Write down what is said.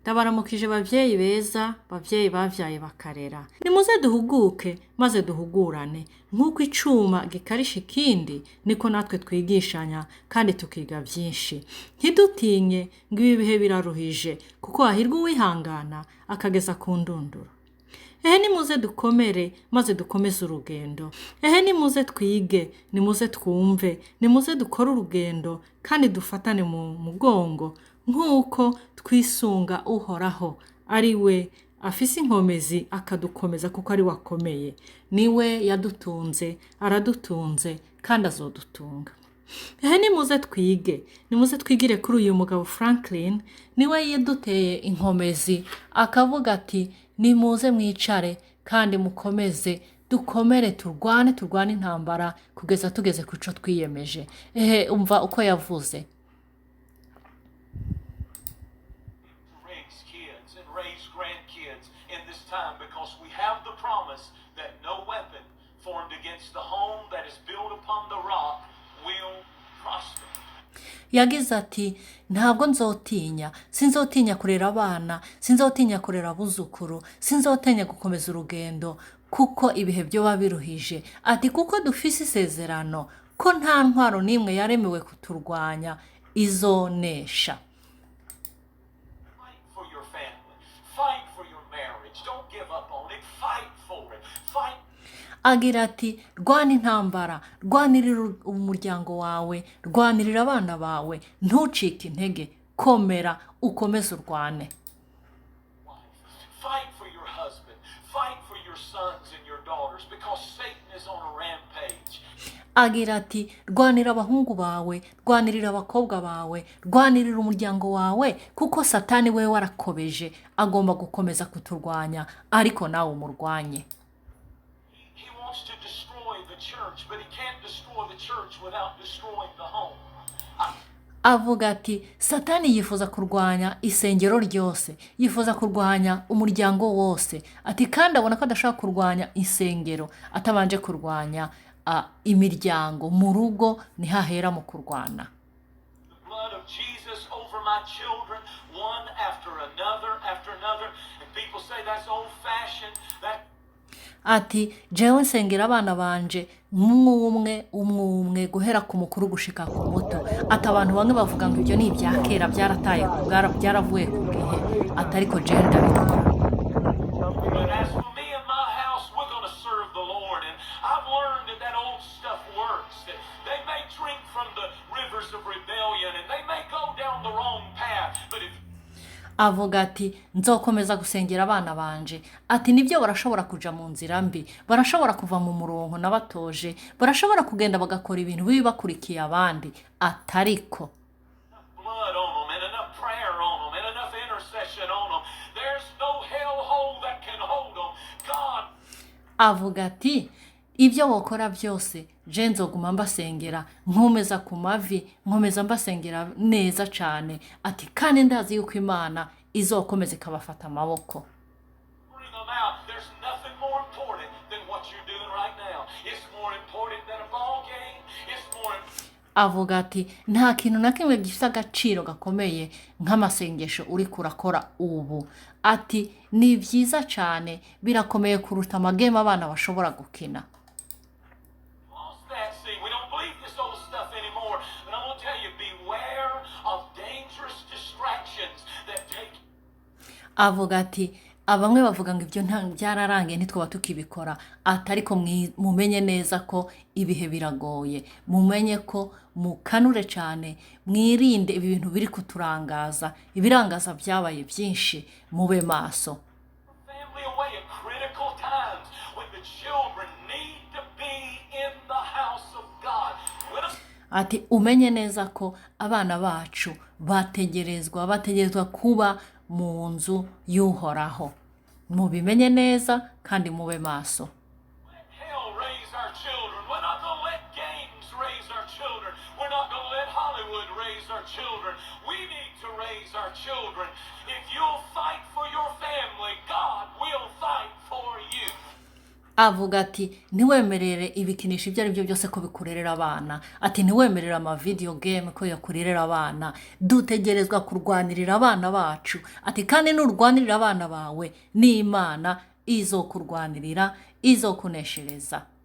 Ndabaramukije bavyeyi beza, bavyeyi bavyaye bakarera. Nimuze duhuguke maze duhugurane. Nk'uko icuma gikarisha ikindi, niko natwe twigishanya kandi tukiga vyinshi. Ntidutinye ngo ibi bihe biraruhije, kuko hahirwa uwihangana akageza ku ndunduro. Ehe nimuze dukomere maze dukomeze urugendo. Ehe nimuze twige, nimuze twumve, nimuze dukore urugendo kandi dufatane mu mugongo nk'uko twisunga Uhoraho ari we afise inkomezi akadukomeza kuko ari we akomeye. Niwe yadutunze, aradutunze kandi azodutunga. Ehe nimuze twige, nimuze twigire kuri uyu mugabo Franklin, niwe yaduteye inkomezi akavuga ati nimuze mwicare kandi mukomeze dukomere turwane turwane intambara kugeza tugeze ku co twiyemeje. Ehe umva uko yavuze. To raise kids and raise grandkids in this time because we have the promise that no weapon formed against the home that is built upon the rock will prosper. Yagize ati ntabwo nzotinya, sinzotinya kurera abana, sinzotinya kurera abuzukuru, sinzotinya gukomeza urugendo kuko ibihe byoba biruhije. Ati kuko dufise isezerano ko nta ntwaro n'imwe yaremewe kuturwanya izonesha. Fight for your family. Fight for your marriage. Don't give up on it. Fight for it. Fight Agira ati rwana intambara, rwanirira umuryango wawe, rwanirira abana bawe, ntucike intege, komera ukomeze urwane. Wife. Fight for your husband. Fight for your sons and your daughters because Satan is on a rampage. Agira ati rwanira abahungu bawe, rwanirira abakobwa bawe, rwanirira umuryango wawe, kuko Satani we warakobeje agomba gukomeza kuturwanya, ariko nawe umurwanye. He wants to destroy the church, but he can't destroy the church without destroying the home. Avuga ati Satani yifuza kurwanya isengero ryose, yifuza kurwanya umuryango wose. Ati kandi abona ko adashobora kurwanya isengero atabanje kurwanya imiryango. Mu rugo ntihahera mu kurwana. The blood of Jesus over my children, one after another after another. And people say that's old fashioned. That Ati jewe nsengera abana banje umwe umwe umwe umwe, guhera ku mukuru gushika ku muto. Ati abantu bamwe bavuga ngo ibyo ni ibya kera, byarataye, byaravuye ku gihe. Ati ariko jewe ndabikora. But as for me and my house, we're going to serve the Lord. And I've learned that that old stuff works. That they may drink from the rivers of rebellion and they may go down the wrong path. But if Avuga ati nzokomeza gusengera abana banje. Ati nibyo, barashobora kuja mu nzira mbi, barashobora kuva mu murongo nabatoje, barashobora kugenda bagakora ibintu bibi bakurikiye abandi, atariko blood on them and enough prayer on them and enough intercession on them, there's no hellhole that can hold them. God Avuga ati ibyo bokora byose, je nzoguma mbasengera, nkomeza ku mavi, nkomeza mbasengera neza cyane. Ati kandi ndazi yuko Imana izokomeza ikabafata amaboko. Bring them out. There's nothing more important than what you're doing right now. It's more important than a ball game. It's more Avuga ati nta kintu na kimwe gifite agaciro gakomeye nk'amasengesho uri kurakora ubu. Ati ni byiza cyane, birakomeye kuruta amagame abana bashobora gukina. Lost that. See, we don't believe this old stuff anymore. But I'm going to tell you, beware of dangerous distractions that take Avuga ati bamwe bavuga ngo ibyo nta byararangiye, ntitwaba tukibikora. Ati ariko mumenye neza ko ibihe biragoye, mumenye ko mukanure cyane, mwirinde ibi bintu biri kuturangaza. Ibirangaza byabaye byinshi, mube maso. Family away at critical times when the children need to be in the house of God. When a Ati umenye neza ko abana bacu bategerezwa kuba mu nzu y'Uhoraho. Mubimenye neza kandi mube maso. Let hell raise our children. We're not going to let gangs raise our children. We're not going to let Hollywood raise our children. We need to raise our children. If you'll fight for your family, God will fight for you. Avuga ati ntiwemerere ibikinisho ibyo ari byo byose ko bikurerera abana, ati ntiwemerere ama video game ko yakurerera abana. Dutegerezwa kurwanirira abana bacu, ati kandi nurwanirira abana bawe n'Imana izokurwanirira, izokuneshereza.